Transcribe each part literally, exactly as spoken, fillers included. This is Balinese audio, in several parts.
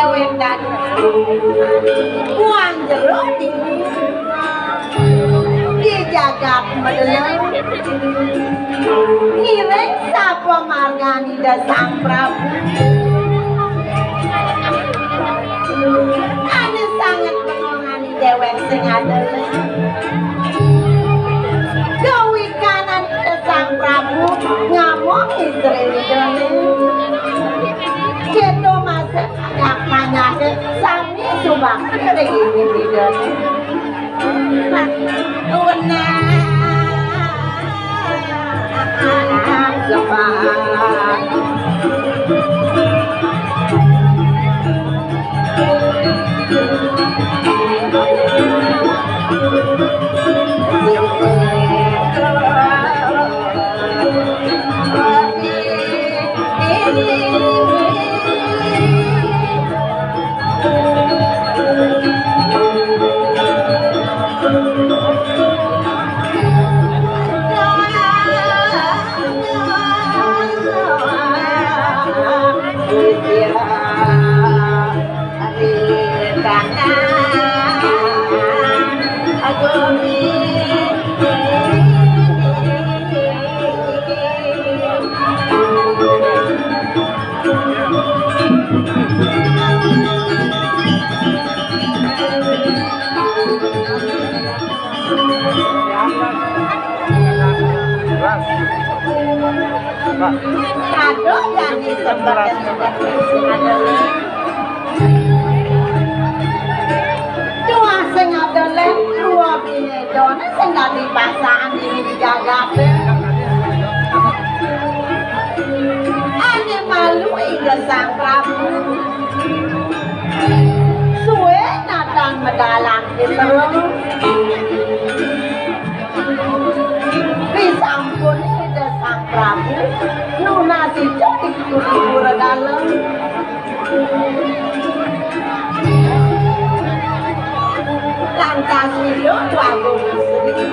Wétan, muang jero di, di jagat Madelang, ngiring sapa margan Ida Sang Prabu. Ané sanget bengong déwék sing ada. Kawikanan Sang Prabu ngamuk istri Idané. Kéto masih banyak-banyake sami subakti ring Idané. Wenang separan. Aduh, jani sebenernya. Tuah sing ada lén, dua bini doné sing dadi pasangan di jagaté. Ané malu Ida Sang Prabu. Sué natan medalan terus. Disampun Ida Sang Prabu nunas icuk di pura dalem. Lantas Ida Dwagung Istri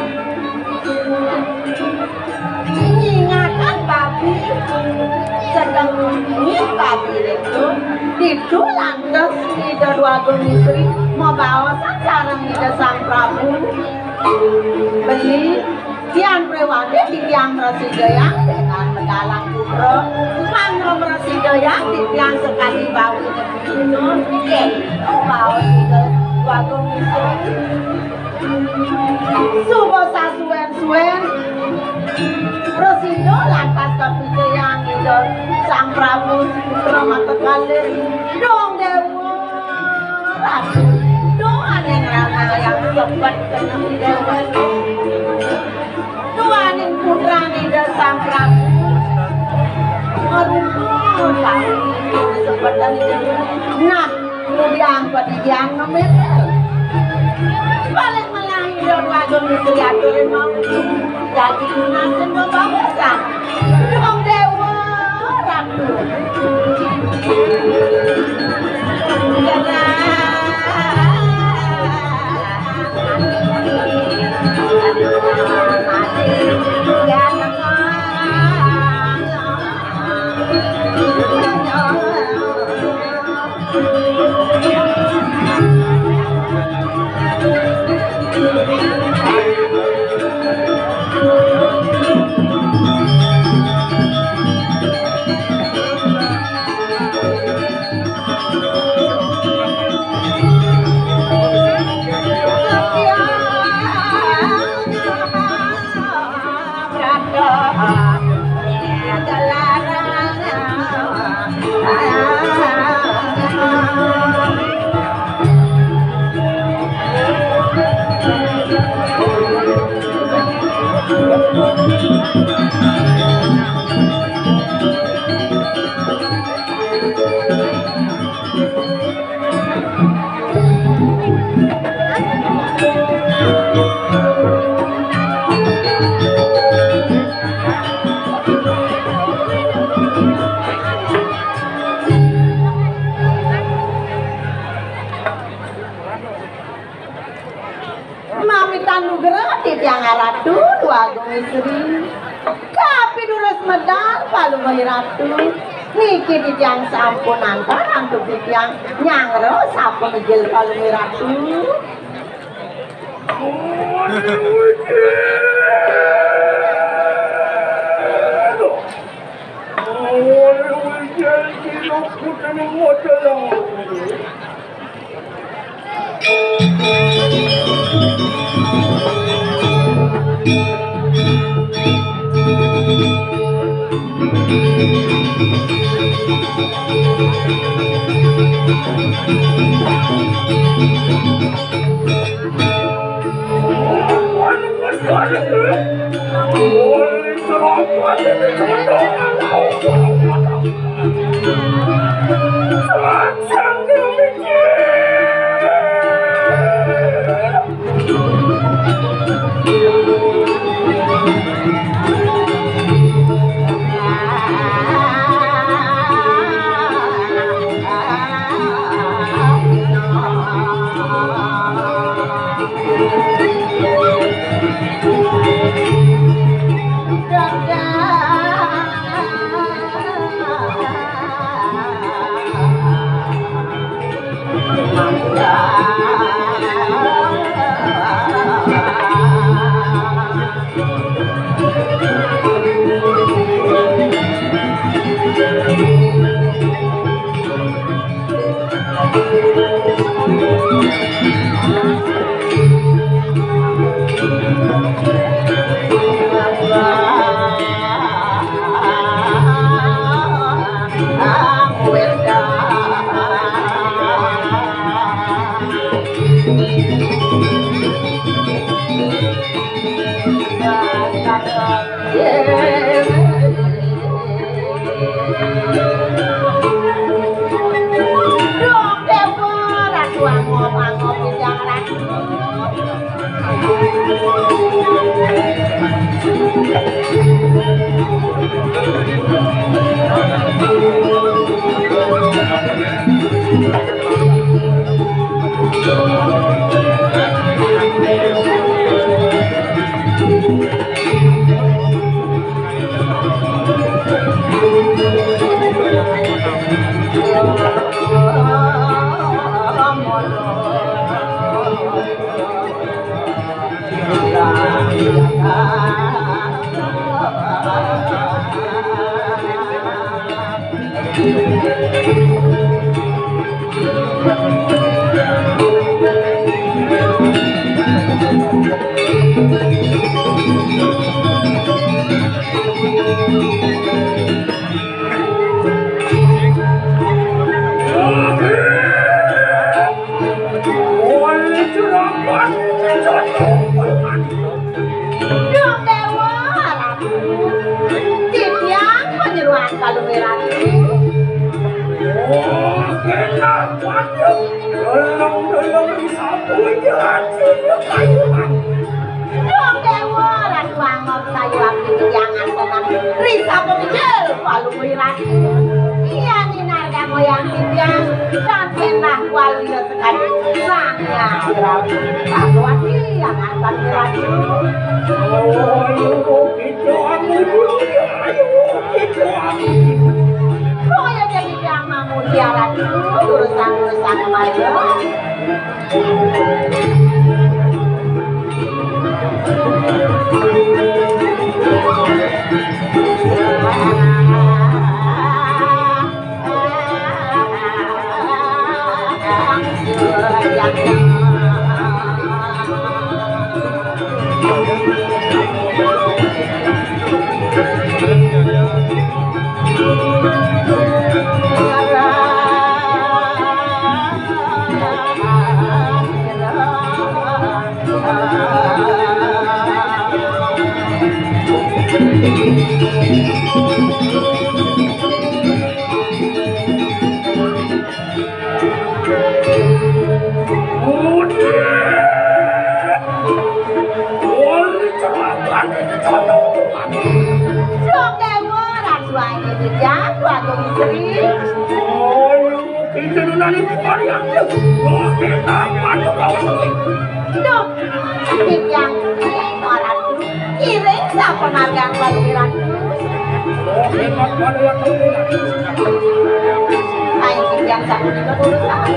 nyingakan babi sedeng nyi babi itu. Ditu lantas Ida Dwagung Istri mabaosan sareng Ida Sang Prabu. Beli, yan préwati titiang mrasidayang dengan medalan putra. Mangga mrasidayang titiang sakadi bawi. Nggih, baos Ida Dwagung Istri. Suba sasuén-suén, prasida lantas kapicayang Ida Sang Prabu Putra Mata Kalih. Dong Déwa Ratu, dong ané ngranayang sebet keneh Déwa. Duaning putrané Ida Sang Prabu. Aduh, sebet. Nah, kemudian padidian ngemetel. Balik melah Ida Dwagung Istri aturin mau. Jadi lunasin pembahasan. Dong Déwa Ratu. Mamitan nugraha titiang Ratu Dwagung Istri. Kapidurus medal palungguh Ratu. Niki titiang sampun antar antuk titiang nyanggra sampun inggil Palungguh Ratu. Duh Déwa Ratu, titiang panyeruan Palungguh Ratu. Oh, kena waduh, deleng-deleng disapu aja hasilnya kayuhan. Duh Déwa Ratu, anggok sayuran titiang antenan. Risa pemijil Palungguh Ratu. Iya, Ninar Moyang titiang, dan senah wali sekali. Sang Hyang Wirawan. Aku hati yang akan beradu. Ayo, kita aku dulu, ya. Ayo, kita aku dulu. Kaya jadi yang mamu tiara dulu, urusan-urusan kemarin. Sok Déwa, rasuané dijak, Wagung Sri. Oh, kita nunani varian. Oh, kita bantu lawan. Duh, titiang, Ratu, kiring sapanargan Wagung Ratu. Ayo, yang satu juga dulu, satu.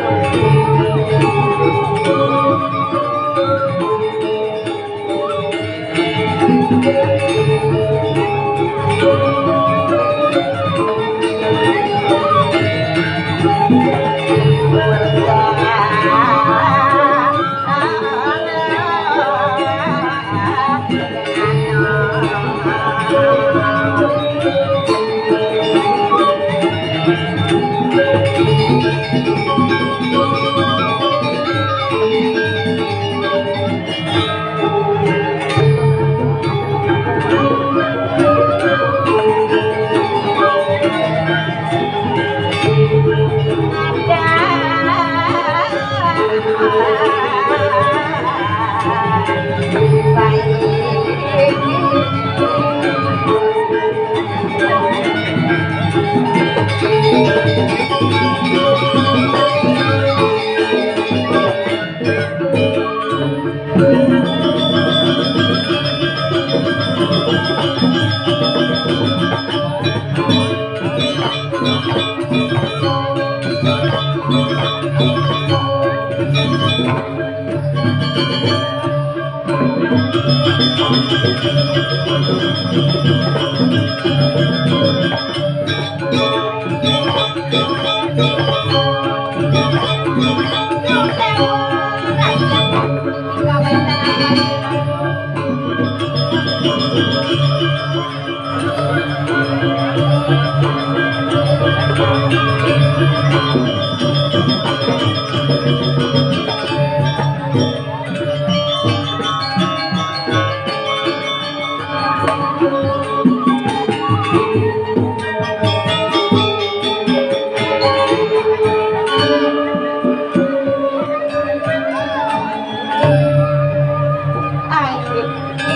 Ayo,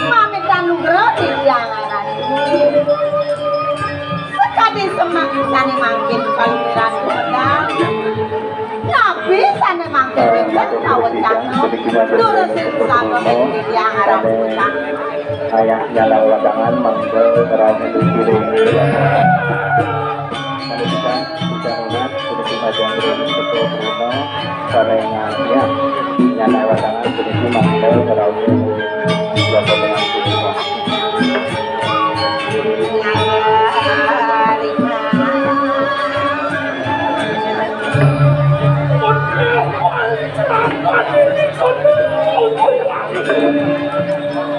pamit anugerah di Hyang Ratu. Sakadi semangsane mangkin paluran medal. Napi sane mangkin wenten kawecana. Tulusin sato ing Hyang Ratu. Ayah nyana wadangan mangga rame dikiring. Kalikan, kalikan, kalikan, kalikan, kalikan, Sarénggan, ya. Nyana wadangan puniki mangda ngraos basa dengan punika.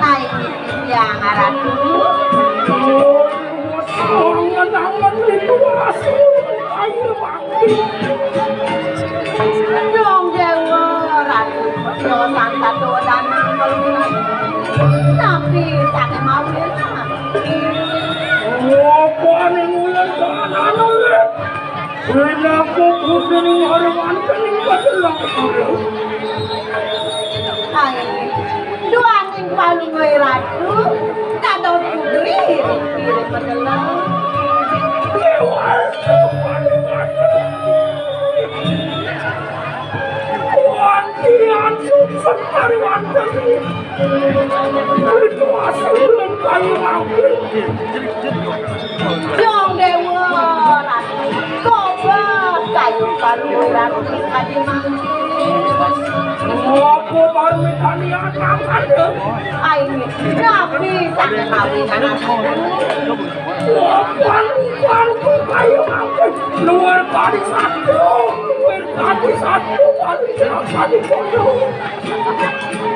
Ai, Hyang Ratu. Angen-angen ritual. Nyong Déwa Ratu, yo sangkata danang kelunan. Napi sané mawinan? Apa ning uyan danane? Winaku kudu ning hari wanten ing padelang. Hai, duaning Palungguh Ratu, dados putri ring Padelang. Déwa Ratu, Palungguh Ratu. Wantian sukses pariwanten. Ritual sing kayu mangkin. Hyang Déwa Ratu, kobet kayun Palungguh Ratu adi mangkin. Apa parmitanian mangkana? Ai, napi sané mawinan? Apa parmitanian kayun mangkin? Luwih kadi satu, luwih kadi satu, kadi satu.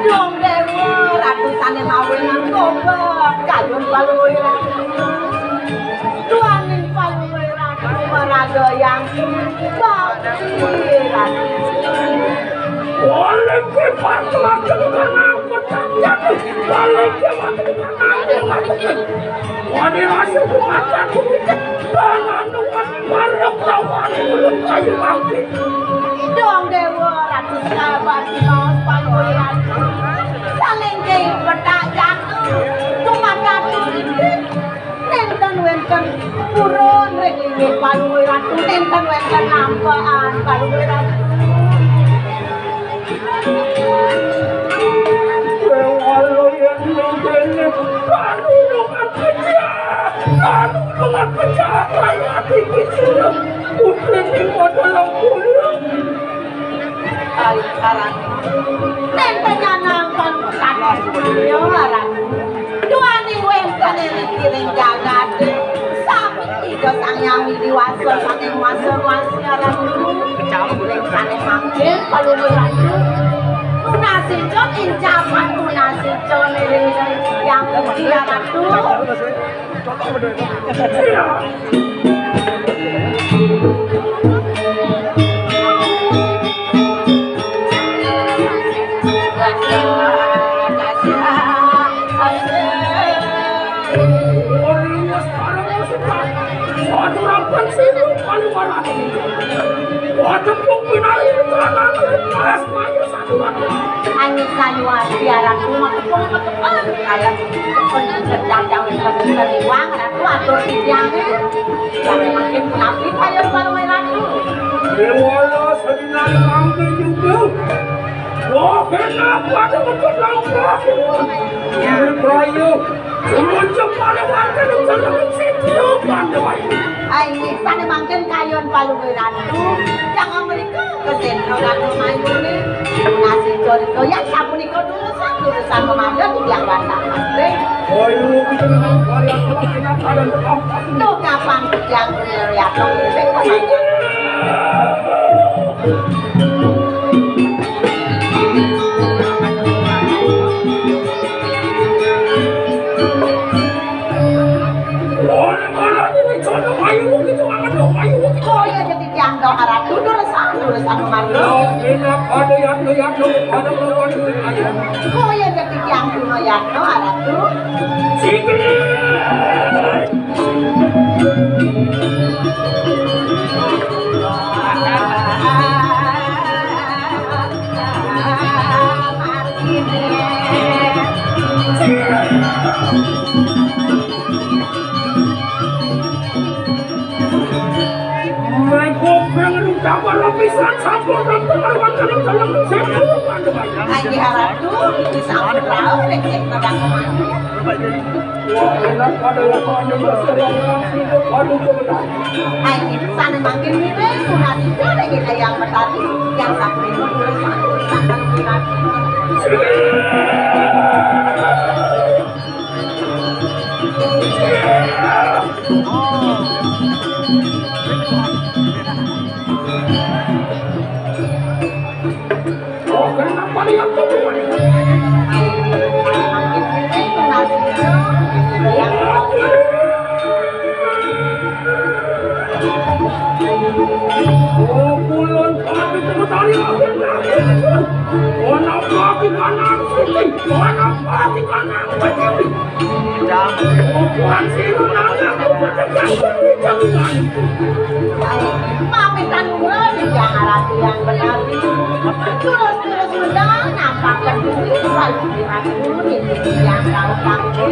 Hyang Déwa Ratu sané mawinan kobet kayun Palungguh Ratu. Duaning Palungguh Ratu maraga yang bakti Ratu. Oleh ke patung agung kana percaya, oleh ke patung agung kana percaya. Wani rasa kuasa kumikat, panganuan para perawan ulun kayu mangkin. Dong Déwa Ratu Sabar Simaos Palungguh Ratu. Saling jai petak jatuh, tumakan tulintik. Nénten wénten purun ring inggih Palungguh Ratu, nénten wénten nampakan Palungguh Ratu. Déwa Loyang Nudene, panulungan Widya, panulungan Amat pecah kaya ati kisuruh. Putri di modal pulang. Ai, aran. Nen penyanang kan pusat. Yo, aran. Duaning wénten ing kiring jagate. Sami Ida Sang Hyang Widi Wasa saking wasa-wasi, aran. Ing sane mangkin palungguh ratu. Tunasi jon ing jaman tunasi jon ing yang mulia ratu. Angin sayu ati aran tuh makepung-makepung. Kaya kepung dadang wénten riwang, ratu atur titiangé. Yang makin punapi kaya balung ratu. Dewala sedina kangge juga. Wah, enak pada betul langkah. Ya. Rayu, semuanya pada warga dan jalan setiap pandai. Ai, sane mangkin kayun palungguh ratu. Jangan mereka kesentro ratu mayune. Nasi corico yang sapunika dulu satu pesan pemadam yang wantah. Ayo, kita memang kalian telah enak pada tetap. Tuh kapan yang beliau ya, Kaya dadi tiang doha ratu, durus anu, durus anu marga. Kaya dadi tiang doha ratu. Mereka pengen utama lapisan sampun dan pengaruhan dalam dalam sebuah. Aji harap tuh bisa aku tahu deh, cek pada kemana. Ai, sane mangkin mireng, sunat itu ada kita yang bertani, yang satu itu boleh satu, satu bertani. Pamitan nuwun, Hyang Ratu yang benar. Terus-terus mendalam nampakan diri, lalu dirasa dulu nih, yang tahu panggil.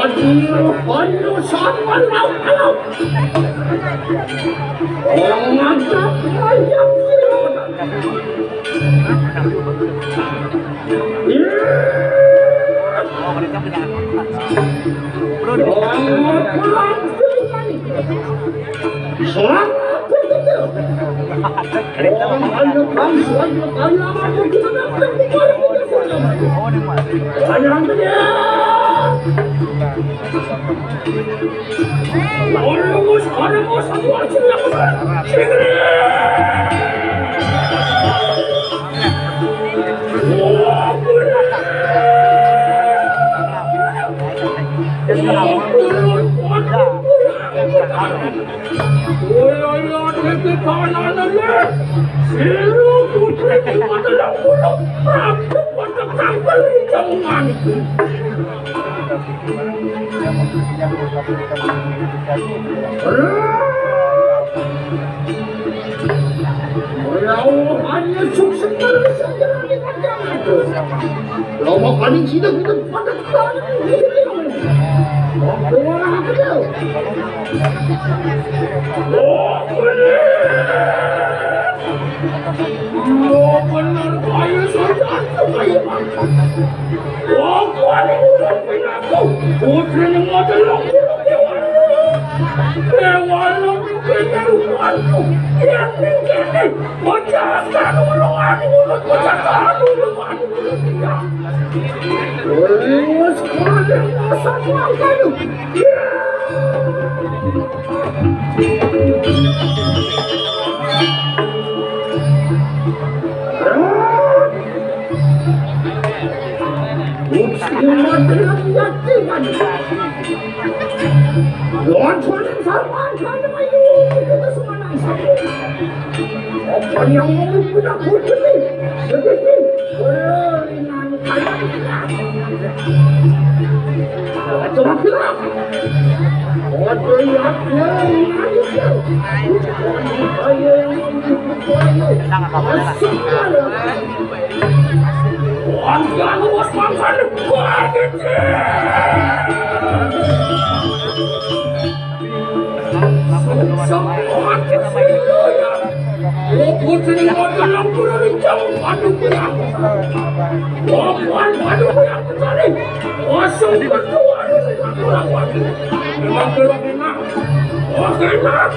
Aduh, aduh, sabar, lau, lau. Orang mantap, ayam sih. Iya. Orang mantap. Selamat bertugas. Orang banyak kali, selamat kali, amat bertugas. Orang gede. Orang bos, orang bos, aku harus bilang, sini. Wah, Lama kali sida kita pada kali. Orang aku tahu. Oh, benar. Oh, benar. Ayo, saudara, ayo. Oh, kuali ulang pinaku. Putri yang ada lo. Dewa lo, kita rupaku. Yang ini. Bocah kan ulang, ulang, bocah kan ulang. Terus, ada masak makan. Utsima dalam yati kan. Lawan suaning sarman kan ayu kita sumanang satu. Apa yang mau punya putri? Sedikit. Ringan kanan. Coba bilang. Waduh, ya, ya, ringan itu. Ayo yang mau dibuka. Asik. Memang belum enak. Oh, enak.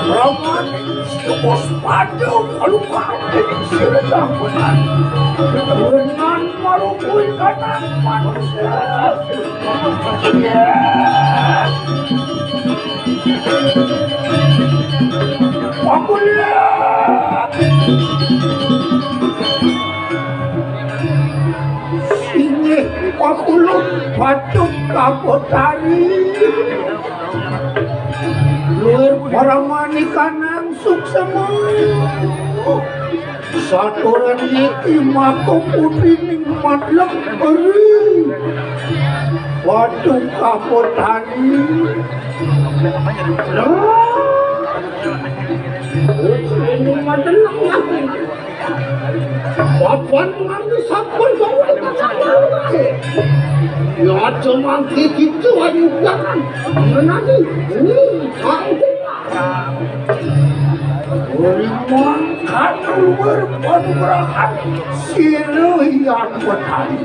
Roman, Yukos Padung, kalau kau ini sudah jagoan. Dengan marukui kata manusia. Aku lihat. Inggih, pakulun Padung Kapotari. Luwir paramanikanang suksema. Saturan niki maka putrining madleng eri. Padung Kapotari. Ini madleng. Papan nganti sampun kawula. Ya aja mangke gitu ayu jangan. Menani. Ini kang. Uri mangkat luwir panugrahan sira Hyang Betari.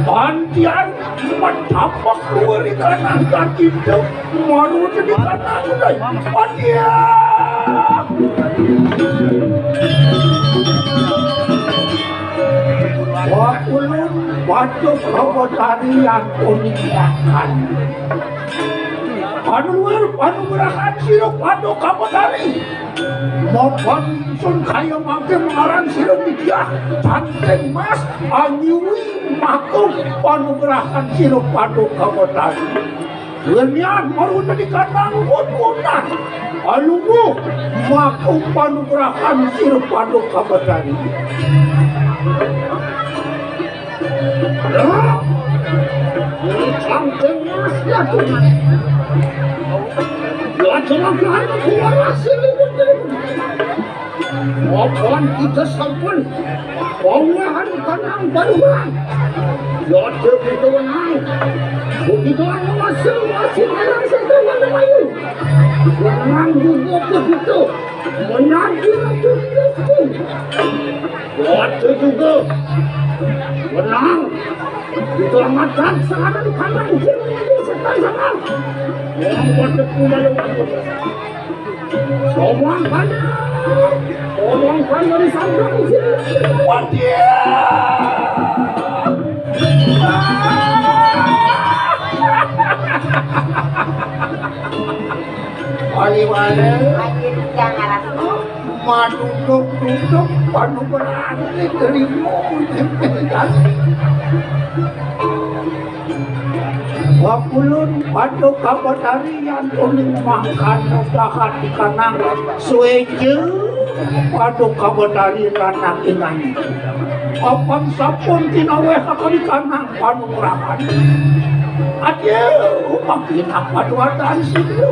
Pantian Matapak luwih ing lanang kacinta, maru jadi kanang uday. Pandiang. Wah, ulun Paduk Kawatari ampun makan. Panuwir panugrahan sira Paduk Kawatari. Mapan sun kaya mangke mangaran sira Widya, canting mas, anyuwi maku panugrahan sira Paduk Kawatari. Wenyan marweteni kanang wut-wutan. Alungguh maku panugrahan sira Paduk Kawatari. Canting mas ya Tuhan. Ya Tuhan, Tuhan, Tuhan, Tuhan. Mapan kita sampun pawahan kanang panugrahan. Ya Tuhan, Tuhan. Begitu anu masing-masing orang satu mana mayu. Menang juga begitu. Menang juga begitu. Waktu juga menang. Diselamatkan sekarang kanan kiri ini serta sama. Yang waktu kembali waktu. Sombong kan? Sombong kan dari sabda sih. Waduh. Wali-wali. Manjir jangan aku. Maduduk-duduk, panu berani terima. Wakulun padu kabatarian uning mangkana dahat di kanang sueja padu kabatarian anak inani. Apan sampun tinaweh akan di kanang panugrahan. Aduh, makin apa tuatan situ.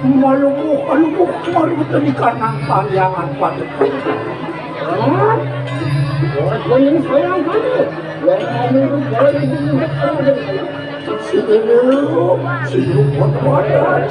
Malukuh, malukuh, malukuh di kanang pariangan padu. Hah? Orang yang sayang kamu. Yang kamu itu boleh dibunuh. Sini, sini, kuat-kuat.